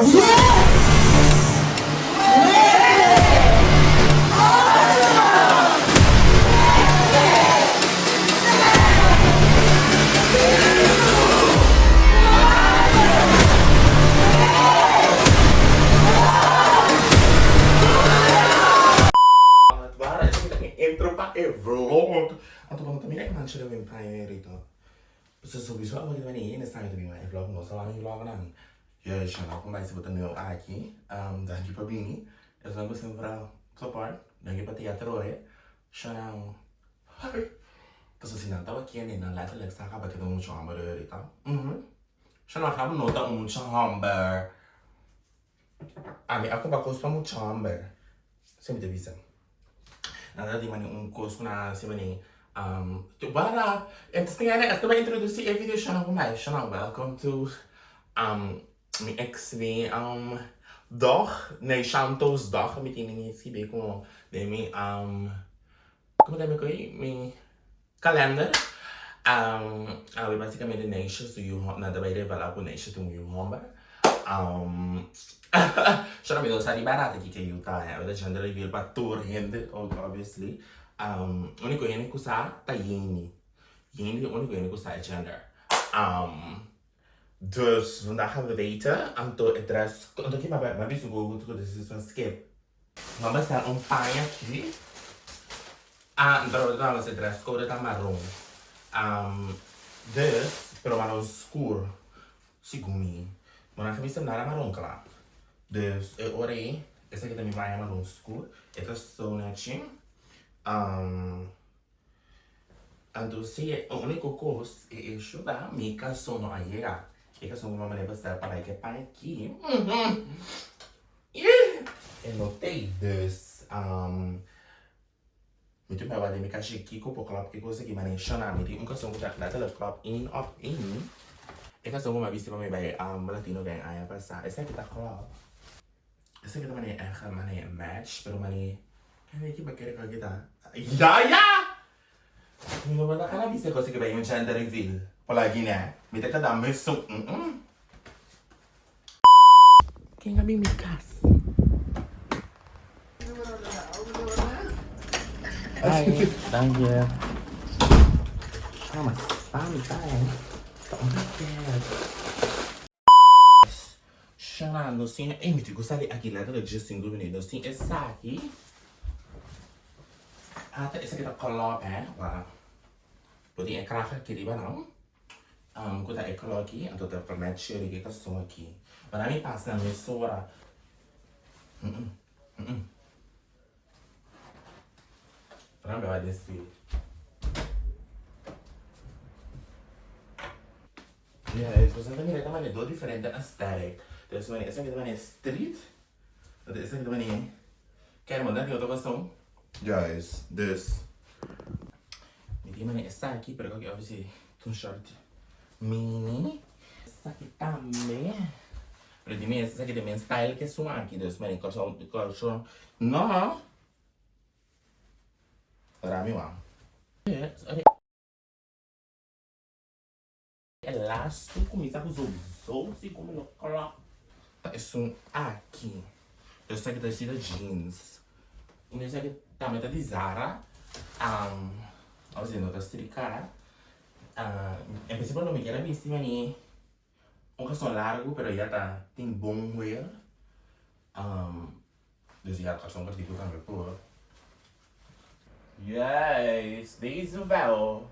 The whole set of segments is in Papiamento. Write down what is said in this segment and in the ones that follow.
Wara esaki ta e intro pa e vlog. Anto bo no ta mira e mancha den mi paña ahorita. Pasobra souiso awor di manera hende sa mi ta bin wak e vlog no sa wak mi vlognan. Juist no con bai si bo ta nuevo aki. Danki pa bini. Esnan cu semper a support. Danki pa teatroe. Shanan. Hi. Pasobra si nan tawa kende nan letterlijk sa caba keda un mucha homber ahorita. Shanan caba no ta un mucha homber. Ami a cumpra cos pa mucha homber. Semper ta bisa. Nan ta di mane un cos cu nan a haci mane wara esta introduci e video shana cu mai shana welcome to mi ex mi dog nee Shanto's dog mi tin den skibi como den mi como ta mi coy mi Kalender, Awe basicamente Neisha su yu hòmber, nan ta bai revelá ku Neisha tin un yu hòmber. Shona mi no sa di barata kiko e yu ta, awe ta gender reveal pa tur hende obviously. Úniko hende ku sa ta Yeimy. Yeimy ta e úniko hende ku sa e gender. Dus vandaag gaan we weten, anto e dress, anto ki m'a bisa ku ku this is een skip. M'a bestel un paña aki. Ah, pero trouwens e dress code ta maron. Dus, pero maron skur, segun mi. Bo no a bisa nada maron kla. Dus e ora ei, esaki ta mi paña maron skur. E ta so nechi. Anto si e unico cos e issue ta mi cason no a yega. E cason cu mama debe stel pa bai ke pan aki. E no tey dus mi tin prueba den mi cashi kico por klop e cos aki mane shona mi tin un cason cu ta letterlijk klop een op een. E cason cu mi a bisti pa mi bai latino gang aña pasa esaki ta klop. Esaki ta mane erg mane match pero mane kende ki bakere ku aki ta ya ya mi no por ta kana bisa kos ki bai un gender reveal por la guinea mi ta keda mesun mm. Ken a bin mi kas? Hi, dank je. Mama, spam time. Ta un pakket. Shana, nos tin, ey mi tin cu sali aki letterlijk just cinco minuut. Nos tin esaki. Ata esaki ta klop hè. Wak. Bo tin e kraag aki riba nan. Um, cu ta e color aki, anto ta pa match riba e cason aki. Maar mi pasa mesora. Rambe bai den spil. Yes, boso ta mira ta mane do diferente aesthetic. Dus mane esaki ta mane street, anto esaki ta mane kerman. Nan tin otro koston? Yes, dus mi tin mane esaki, pero kòke obviously ta un short mini. Esaki tambe, pero di mes esaki ta men style ke esun aki, dus mane kòrsou kòrsou no. Ora mi wak. E lastu kuminsá ku zouzou si ku mi no klòp ta esun aki. Esaki ta vestida jeans. Un esaki tambe ta di Zara. Obviously no ta striká. En prinsipio lo mi kier a bisti mani un karson largu pero ya ta tin bon weer. Dus ya karson kòrtiku tambe por. Juist, deze wel.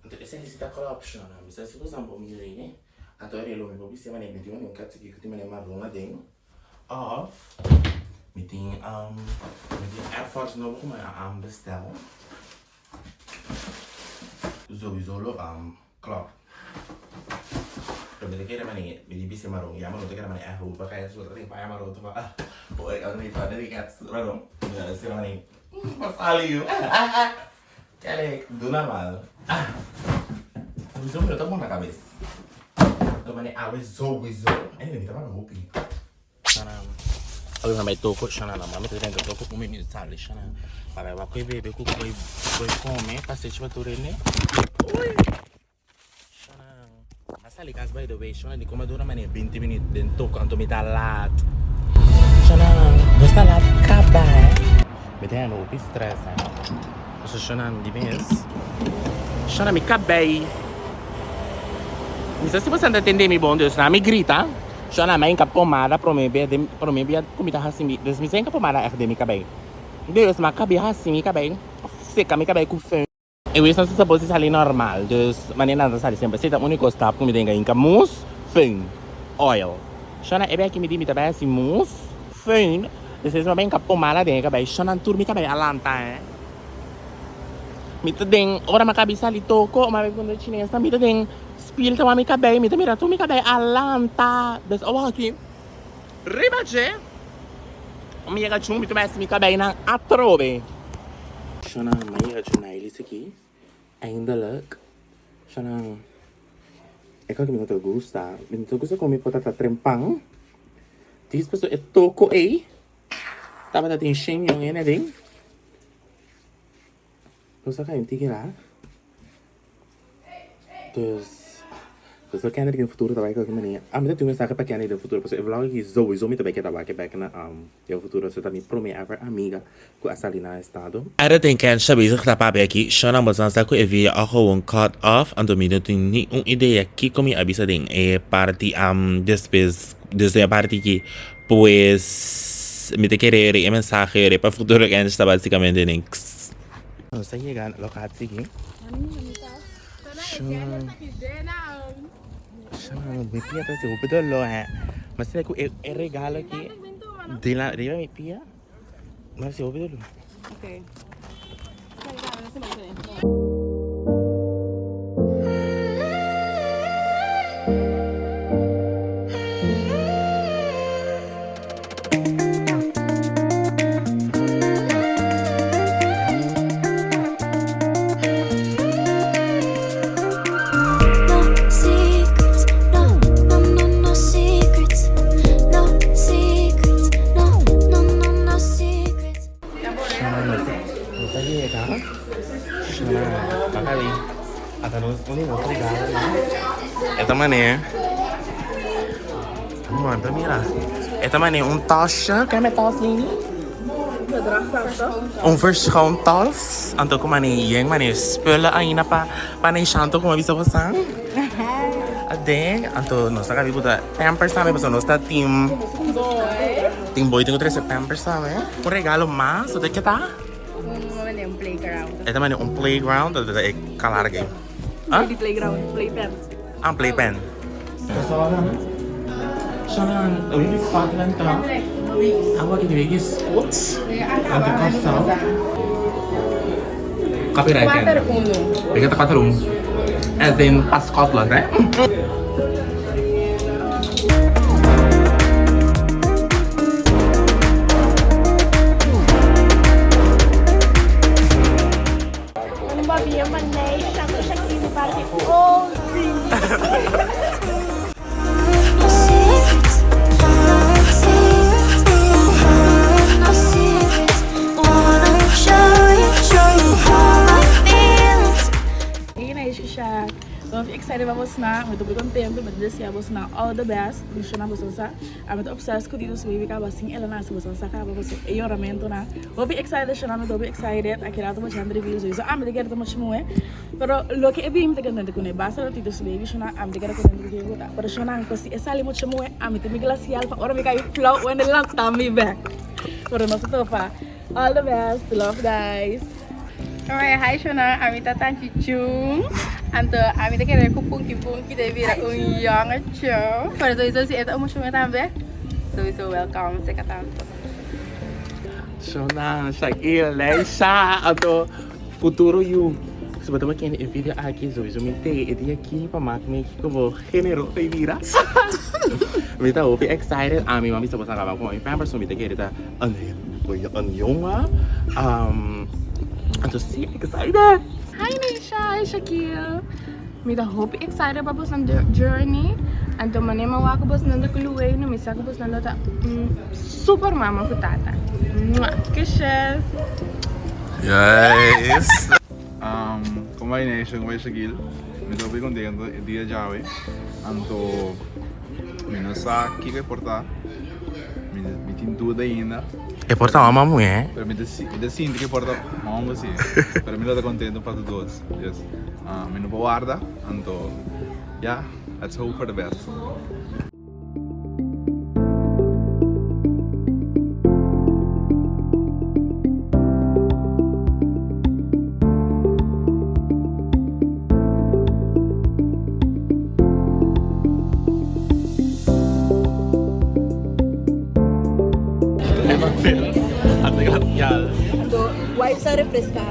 Anto esaki si ta crop shona. Mi sa si boso por mira ei. Anto e relo mi por bisti manera mi tin un katsi ku tin manera maron aden. Of mi tin mi tin Air Force nobo ku mi a bestel. Souiso lo Klop. Pero mi ta kere mane mi di bisti maron ya maron ta kere mane eh ropa kaya so ta tin paña maron ta pa ora ora mi pa di kat maron mi ta kere mane pa sali yu kere do normal souiso mi no ta bon na kabes to mane awe souiso anyway mi ta papia hopi. Awe mi bai toko shana na mami ta drenta toko ku mi mi sali shana pa bai wak koi bebe ku koi koi kome pasechi pa tur hende. Uy shana mas. Sali kas by the way Shona di koma dura mane 20 minut den toko anto mi ta laat Shona nos ta laat kaba eh Mi ta hendo hopi stress eh Paso Shona di mes Shona mi kabei Mi sa si boso ta tende mi bon dus na mi grita Shona mi a hinka pomada prome bia den prome bia ku mi ta hasi mi dus mi sa hinka pomada echt den mi kabei dus mi a kabia hasi mi kabei seka mi kabei ku föhn. E wes nan sa si sali normal, dus manera nan ta sali semper. Esei ta unico stap ku mi den hinka mousse, föhn, oil. Shona e beki mi di mi ta bai hasi mousse, föhn, despues mi a bai hinka pomada den e kabei. Shona tur mi kabei a lanta eh. Mi ta den, ora mi a kabi sali toko, mi a bai puntra chinesnan, mi ta den spiel ta wak mi kabei, mi ta mira tur mi kabei a lanta. Dus awor aki riba dje. Mi yega chun mi ta mester mi kabeinan atrobe. Shona mi yega chun na elis aki eindelijk. Shona e kos mi no ta gusta mi no ta gusta kon mi por ta trempan dis pasobra e toko ei tabata tin shen mion hende aden nos a kai un tiki la. Dus, dus lo Kendrick den futuro ta bai cualkier manera. Ah, mi ta tin un mensahe pa Kendrick den futuro, pasobra e vlog aki sowieso mi ta bai keda wak e bek na den futuro. Su ta mi prome ever amiga cu a sali na estado. Era den Kensha bezig ta papia aki, Shona boso sa cu e video a gewoon cut off, anto mi no tin ni un idea kico mi a bisa den e parti despues, dus den e parti aki, pues mi ta kere e mensahe pa futuro Kensha basicamente niks. Nos a yega na locatie aki. Mi pia ta hasi hopi doló hè. Mi a sinti ku e regalo aki di riba mi pia mi a hasi hopi doló. Manda mira. E ta mane un tasje. Ken me tas Lini? Un verschoontas. Anto ku mane yen mane spullen ainda pa pa ne shanto kuma bisa bosan. Aden anto nos ta kabi buta pampers tambe pasobra nos ta team team boy tin ku trese pampers tambe. Un regalo mas ota ke ta? Un playground. E ta mane un playground ota ta e kalarge. Ah? Playground, playpen. Ah, playpen. Oye, Scotland ta. Awa ki debe ki Scots. Ante Kòrsou. Copyright ken. 4-1. Beke ta 4-1. As in pa Scotland, eh? Un babia manei shaka shakini parti old. Hey Naisha, Hopi excited pa bosnan, mi ta hopi contento, mi ta desea bosnan all the best, mi shona boso sa. Ami ta obsessed cu Dino's Baby caba sin el a nace boso a sa caba paso e yoramentonan. Hopi excited shona mi ta hopi excited aki rato bo chan review sowieso ami ta kere ta much muhe pero loke e bin mi ta contento cune basta lo Tito's Baby shona ami ta kere contento cu kico cu ta pero shona cu si e sali much muhe ami ta mi glacial pa ora mi cay flauw wende lanta mi bek pero nos ta topa all the best love guys. Alright, hi Shona, ami ta Tanchi Chung. Anto ami ta kere ku Punky Punky ta bira un jonge cho. Pero sowieso si e ta un mucha muhe tambe, sowieso welcome seka tanto. Shona, Shakira, Leisha, anto futuro yu. Si bo ta kende e video aki, sowieso mi te e dia aki pa mak mi komo genero ta bira. Mi ta hopi excited, ami mami sa bo sa kaba ku mi pampers, so mi ta kere ta Een jongen. Anto si excited. Hi Neisha, hi Shaquille. Mi ta hopi excited pa boso journey. Anto mane mi wak boso nan ta ku Luweno, mi sa ku boso nan lo ta un super mama ku tata. Mwah! Kushes! Yes. Con bai Nation, con bai Shaquille. Mi ta hopi contento e dia djawe. Anto mi no sa kiko e por ta. Mi mi tin duda ainda. E por ta mama muhé. Pero mi ta mi ta sinti ku e por ta homber si. Pero mi lo ta contento pa tur dos. Yes. Mi no por warda. Anto ya, let's hope for the best. Wipes a refresca.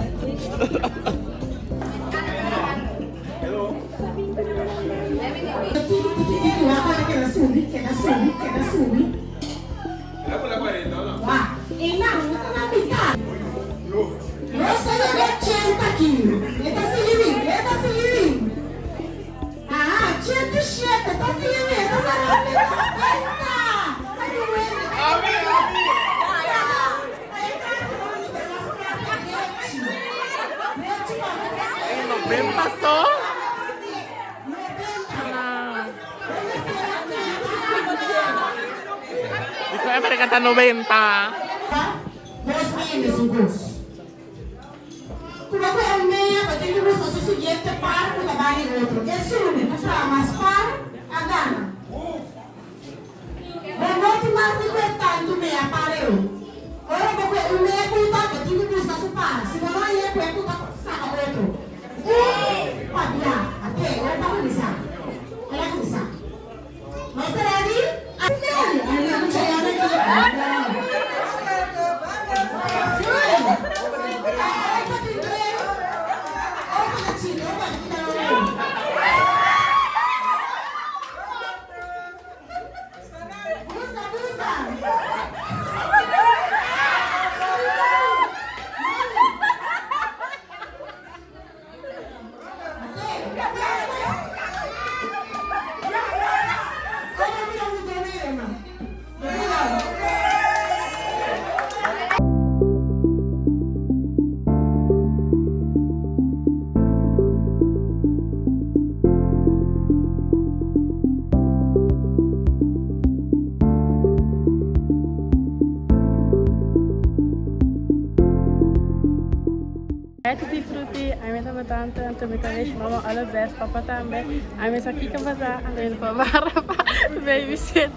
Dikon e pareka ta 90? Bo no tin mag di kue tantu mea pareu. Ora bo kue un mea kuta, bo tin ku buska su par. Si bo no hañ'é, kue kuta saka otro. Un pabia. Ate, ora ta kuminsá. El a kuminsá. Nos ta ready? Así! Ay, na mucha yana aki. Sí! Ay, pa tin tren. Ora pa ta chile, ora pa ta kita Hi tutti frutti, ami ta tanta, anto mi ta wish mama all the best, papa tambe. Ami sa kiko pasa, anto mi ta para pa babysit.